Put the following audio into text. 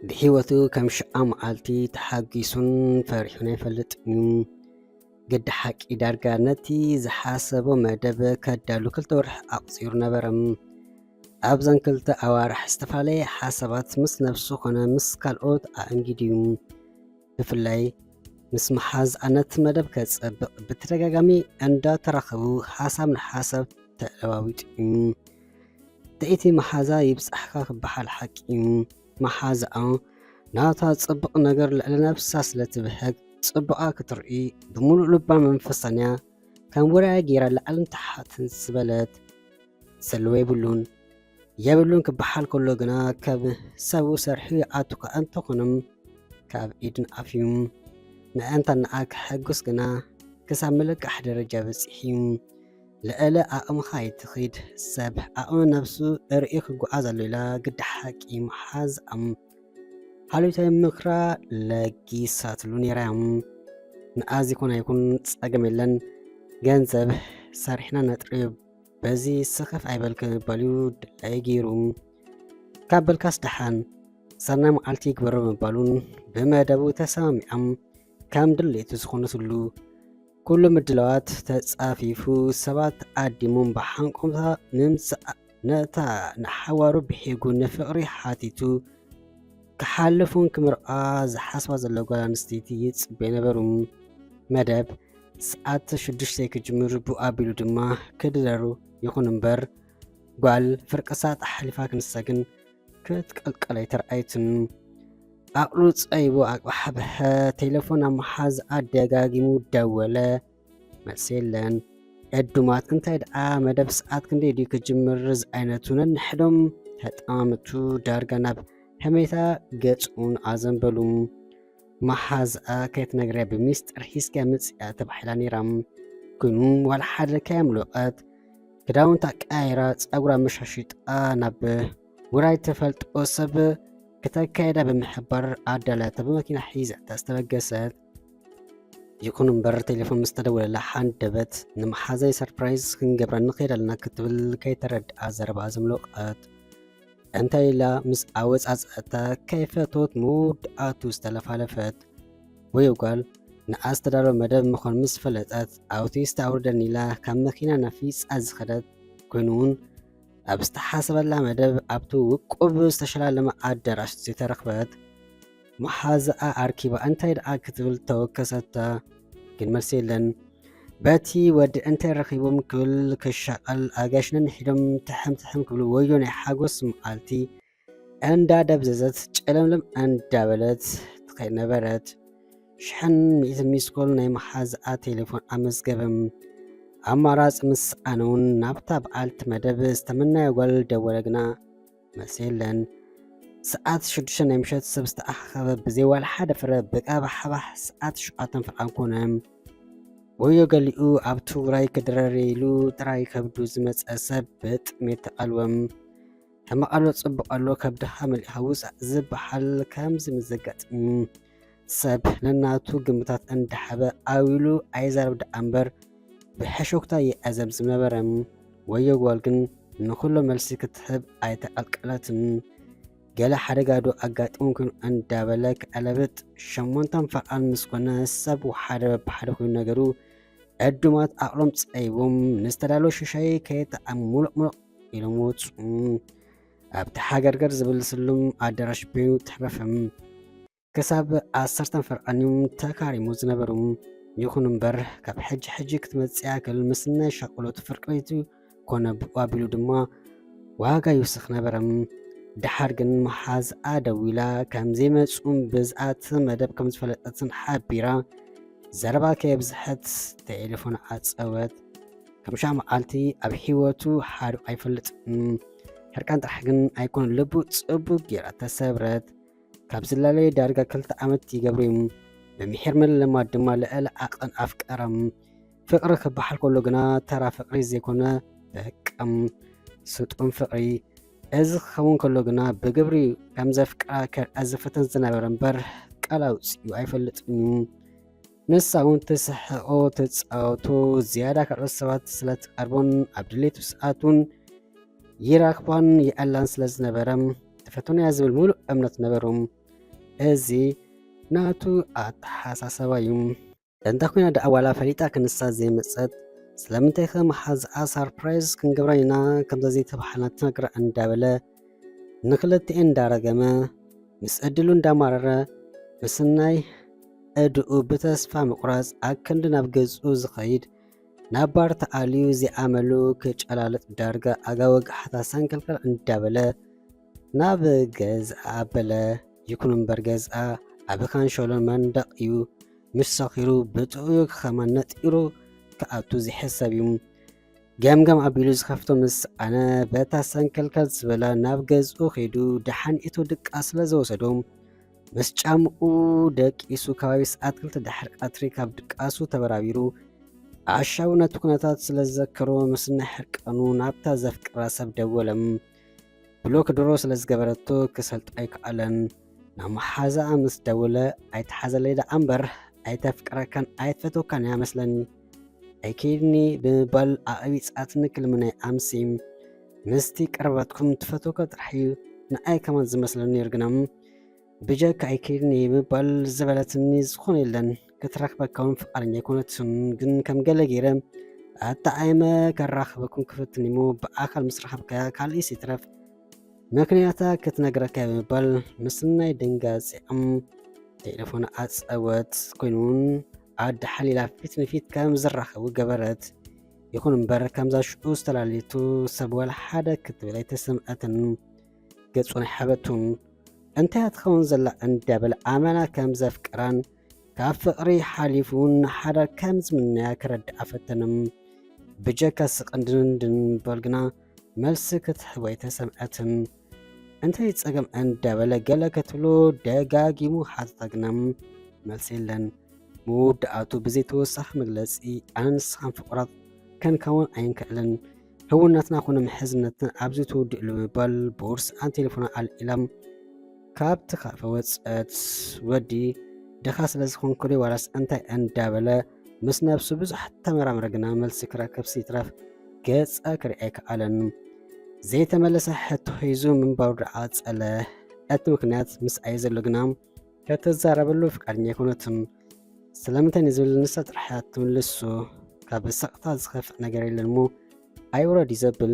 ብህይወቱ ከም ሽዓ መዓልቲ ተሓጒሱን ፈሪሑን ኣይፈልጥን እዩ። ግዲ ሓቂ ዳርጋ ነቲ ዝሓሰቦ መደብ ከዳሉ ክልተ ወርሒ ኣቑጺሩ ነበረ። ኣብዘን ክልተ ኣዋርሕ ዝተፈላለየ ሓሳባት ምስ ነብሱ ኮነ ምስ ካልኦት ኣእንጊዱ እዩ። ብፍላይ ምስ መሓዝኣ ነቲ መደብ ከጸብቕ ብተደጋጋሚ እንዳተራኸቡ ሓሳብ ንሓሳብ ተለዋዊጡ እዩ። ትእይቲ መሓዛ ይብጻሕካ ክበሃል ሓቂ እዩ። መሓዛኣ ናታ ጽቡቕ ነገር ልዕሊ ነብሳ ስለ ትብህግ ጽቡቓ ክትርኢ ብምሉእ ልባን መንፈሳን እያ ከም ውራያ ገይራ ላዕልን ታሕትን ዝበለት። ዘለዎ የብሉን። የብሉን ክበሃል ከሎ ግና ካብ ሰቡ ሰርሑ ይኣቱ እኳ እንተኾነ ካብ ኢድን ኣፍዩ ምእንታን ንዓ ከሐጉስ ግና ክሳብ ምልቃሕ ደረጃ በጺሑ እዩ። ልዕሊ ዓቕምኻ ኣይትኺድ። ሰብ ዓቕሚ ነብሱ ርእዩ ክጓዓዝ ኣሎ ኢላ ግዲ ሓቂ መሓዛኣ ሓልዮታዊ ምኽራ ለጊሳትሉ ነይራ እያ። ንኣ ዘይኮነ ኣይኩን ጸገም የለን፣ ገንዘብ ሰሪሕና ነጥርዮ በዚ ስኽፍ ኣይበል ክባል እዩ ድላይ ገይሩ። ካብ በልካስ ደሓን ሰናይ መዓልቲ ይግበሮ ምባሉን ብመደቡ ተሰማሚዖም ከም ድሌቱ ዝኾነትሉ ኩሉ ምድላዋት ተጻፊፉ ሰባት ኣዲሞም ብሓንቆምታ ንምጽእ ነታ ንሓዋሩ ብሒጉ ንፍቕሪ ሓቲቱ ክሓልፉን ክምርዓ ዝሓስባ ዘሎ ጓል ኣንስተይቲ ይጽበ ነበሩ። መደብ ሰዓት ሽዱሽተ ክጅምር ብኡ ኣቢሉ ድማ ክድረሩ ይኹን እምበር ጓል ፍርቂ ሰዓት ኣሕሊፋ ክንሳ ግን ክትቀልቀል ኣይተርኣየትን። ዓቕሉ ጸይቡ ኣቕባሓብሐ ቴሌፎን ኣብ መሓዝ ኣደጋጊሙ ደወለ። መልሲ የለን። ዕዱማት እንታይ ደኣ መደብ ሰዓት ክንደይ ድዩ ክጅምር ዝዓይነቱ ነንሕዶም ተጠማምቱ ዳርጋ ናብ ሕሜታ ገጽኡን ኣዘንበሉ። መሓዝኣ ከይትነግርያ ብሚስጥር ሒዝክያ ምጽያ ተባሂላ ነይራ። ኮይኑ ዋላ ሓደ ከየምለቐት ክዳውንታ ቀያይራ ጸጉራ መሻሽጣ ናብ ውራይ ተፈልጦ ሰብ ክተካየዳ ብምሕባር ኣዳላታ ብመኪና ሒዛታ ዝተበገሰት። ይኹን እምበር ቴሌፎን ምስ ተደወለላ ሓንደበት ንመሓዛይ ሰርፕራይዝ ክንገብራ ንኸይድ ኣለና ክትብል ከይተረድኣ ዘረባ ዘምለቐት። እንታይ ኢላ ምስ ኣወጻጸኣታ ከይፈተወት መወዳእቱ ዝተለፋለፈት። ወይ ጓል ንኣ ዝተዳለወ መደብ ምዃኑ ምስ ፈለጠት ኣውቶቡስ ኣውርደኒ ኢላ ካብ መኪና ናፊጻ ዝኸደት ኮይኑ እውን ኣብ ዝተሓሰበላ መደብ ኣብቲ ውቁብ ዝተሸላለመ ኣዳራሽ ዘይተረኽበት። መሓዛኣ ኣርኪባ እንታይ ደኣ ክትብል ተወከሰታ፣ ግን መልሲ የለን። በቲ ወዲ እንታይ ረኺቦም ክብል ክሻቐል ኣጋይሽ ነንሒዶም ትሕም ትሕም ክብሉ ወዮ ናይ ሓጎስ መዓልቲ እንዳደብዘዘት ጨለምለም እንዳበለት ትኸይድ ነበረት። ሽሕን ሚእትን ሚስኮል ናይ መሓዛኣ ቴሌፎን ኣመዝገበ። ኣማራጺ ምስ ሰኣነ እውን ናብታ በዓልቲ መደብ ዝተመናዮ ጓል ደወለ ግና መልሲ የለን። ሰዓት ሽዱሽተ ናይ ምሸት ሰብ ዝተኣኻኸበ ብዘይ ዋላ ሓደ ፍረ ብቃባሓባሕ ሰዓት ሸውዓተን ፍርቓን ኮነ። ወዮ ገሊኡ ኣብ ትግራይ ክድረር ኢሉ ጥራይ ከብዱ ዝመጸ ሰብ ብጥሜት ተቐልወ። ሕማቕ ኣሎ ጽቡቕ ኣሎ ከብድኻ መሊእኻ ውጻእ ዝበሃል ከምዚ ምስ ዘጋጥም ሰብ ነናቱ ግምታት እንዳሓበ ኣው ኢሉ ኣይዛረብ ደኣ እምበር ብሕሹኽታ ይዕዘብ ዝነበረ። ወዮ ጓል ግን ንኹሉ መልሲ ክትህብ ኣይተቐልቀለትን። ገለ ሓደጋ ዶ ኣጋጢሙኩም እንዳበለ ክዕለብጥ ሸሞንተን ፈርቓን ምስ ኮነ ሰብ ሓደ በብሓደ ኮይኑ ነገሩ ዕዱማት ዓቕሎም ጸይቦም ንዝተዳለወ ሽሻይ ከየጠዓሙ ሙሉቕ ሙሉቕ ኢሎም ወጹ። ኣብቲ ሓገርገር ዝብል ስሉም ኣዳራሽ በይኑ ተረፈ። ክሳብ ዓሰርተን ፈርቓን እዮም ተካሪሙ ዝነበሩ። ይኹን እምበር ካብ ሕጂ ሕጂ ክትመጽእ ያክል ምስ ናይ ሻቕሎት ፍርቂ ለይቲ ኮነ ብኡ ኣቢሉ ድማ ዋጋ ይውስኽ ነበረ። ደሓር ግን መሓዝኣ ደዊላ ከም ዘይመጹን ብዝኣቲ መደብ ከም ዝፈለጠትን ሓቢራ ዘረባ ከየብዝሐት ቴሌፎን ዓጸወት። ከም ሻዕ መዓልቲ ኣብ ህይወቱ ሓሪቑ ኣይፈልጥን። ሕርቃን ጥራሕ ግን ኣይኮነን ልቡ ጽቡቕ ጌራ ተሰብረት። ካብ ዝላለዩ ዳርጋ ክልተ ዓመት ይገብሩ እዮም። ብምሒር ምልልማድ ድማ ልዕሊ ዓቐን ኣፍቀረም። ፍቕሪ ክበሃል ከሎ ግና ተራ ፍቕሪ ዘይኮነ በቃ ስጡም ፍቕሪ። እዚ ክኸውን ከሎ ግና ብግብሪ ከም ዘፍቅራ ከርኣ ዝፈተን ዝነበረ እምበር ቃል ኣውጺኡ ኣይፈልጥን እዩ። ንሳ እውን ትስሕቆ ትጻወቶ ዝያዳ ካልኦት ሰባት ስለ ትቀርቦን ኣብ ድሌቱ ሰዓት እውን ይራኽባን ይኣላን ስለ ዝነበረ ትፈትኖያ ዝብል ሙሉእ እምነት ነበሩ። እዚ ናቱ ኣተሓሳሰባ እዩ። እንተ ኮይና ደኣ ዋላ ፈሊጣ ክንሳ ዘይመጸት ስለምንታይ ከ መሓዝኣ ሳርፕራይዝ ክንገብራ ኢና ከምዛ ዘይተባሃልና ትነግራ እንዳበለ ንክልቲኤን እንዳረገመ ምስ ዕድሉ እንዳማረረ ምስናይ እድኡ ብተስፋ ምቁራጽ ኣክንዲ ናብ ገዝኡ ዝኸይድ ናብ ባር ተኣልዩ ዘይኣመሉ ክጨላልጥ ዳርጋ ኣጋ ወጋሕታ ሰንከልከል እንዳበለ ናብ ገዝኣ ኣበለ። ይኹን እምበር ገዝኣ ኣብ ካንሸሎን መንደቕ እዩ። ምስ ሰኺሩ ብጥዑዩ ከማን ነጢሩ ክኣቱ ዝሕሰብ እዩ። ገምገም ኣቢሉ ዝኸፍቶ ምስ ኣነ በታ ሰንከልከል ዝበላ ናብ ገዝኡ ከይዱ ደሓን እቶ ድቃስ ስለ ዝወሰዶ ምስ ጫምኡ ደቂሱ ከባቢ ሰዓት ክልተ ድሕሪ ቀትሪ ካብ ድቃሱ ተበራቢሩ ኣሻቡ ነቲ ኩነታት ስለ ዝዘከሮ ምስ ናይ ሕርቃኑ ናብታ ዘፍቅራ ሰብ ደወለ። ብሎክ ድሮ ስለ ዝገበረቶ ክሰልጦ ኣይከኣለን። ናብ መሓዛኣ ምስ ደወለ ኣይትሓዘለይ ደኣ እምበር ኣይተፍቅረካን ኣይትፈትወካን እያ መስለኒ ኣይከይድኒ ብምባል ኣቐቢጻትኒ ክልምነይ ኣምሲ ምስቲ ቅርበትኩም ትፈትወካ ጥራሕ እዩ ንኣይ ከማን ዝመስለኒ ነይሩ ግና ብጀካ ኣይከይድኒ ምባል ዝበለትኒ ዝኾነ የለን ክትረክበካ እውን ፍቃደኛ ኣይኮነትን ግን ከም ገለ ገይረ ኣጣዓይመ ከራኽበኩም ክፍትን እሞ ብኣካል ምስ ረኸብካያ ካልእስ ይትረፍ ምክንያታ ክትነግረካ ብምባል ምስናይ ድንጋፂኦም ቴሌፎን ኣፀወት ኮይኑውን ኣደ ሓሊላ ፊት ንፊት ከም ዝራኸቡ ገበረት ይኹን እምበር ከምዛ ሽዑ ዝተላለየቱ ሰብ ዋላ ሓደ ክትብል ኣይተሰምዐትን ገጹ ናይ ሓበቱን እንታይ ትኸውን ዘላ እንዳበለ ኣመና ከም ዘፍቅራን ካብ ፍቕሪ ሓሊፉ ንሓዳር ከም ዝምነያ ከረድኣ ፈተነ። ብጀካ ስቕን ድንድን ምባል ግና መልሲ ክትህቦ ኣይተሰምዐትን። እንታይ ጸገም እንዳበለ ገለ ክትብሎ ደጋጊሙ ሓተታ ግና መልሲ የለን። መወዳእቱ ብዘይተወሳኺ መግለጺ ኣነ ንስኻን ፍቑራት ከንከውን ኣይንክእልን። ህውነትና ኮነ ምሕዝነትና ኣብዚ ትውድእሉ ብምባል ቦርስኣን ቴሌፎና ኣልዒላ ካብቲ ካፈ ወጸት። ወዲ ድኻ ስለ ዝኾንኩ ዶ ዋላስ እንታይ እንዳበለ ምስ ነብሱ ብዙሕ ተመራመረ ግና መልሲ ክረክብ ይትረፍ ገጻ ክርኢ ኣይከኣለን። ዘይተመለሰ ሕቶ ሒዙ ምንባሩ ደኣ ጸለ። እቲ ምኽንያት ምስኣይ ዘሎ ግና ከተዛረበሉ ፍቃደኛ ኣይኮነትን። ስለምንታይ ንዝብል ንሳ ጥራሕ እያ ትምልሶ። ካብ ስቕታ ዝኸፍእ ነገር የለን እሞ ኣይውረድ እዩ ዘብል።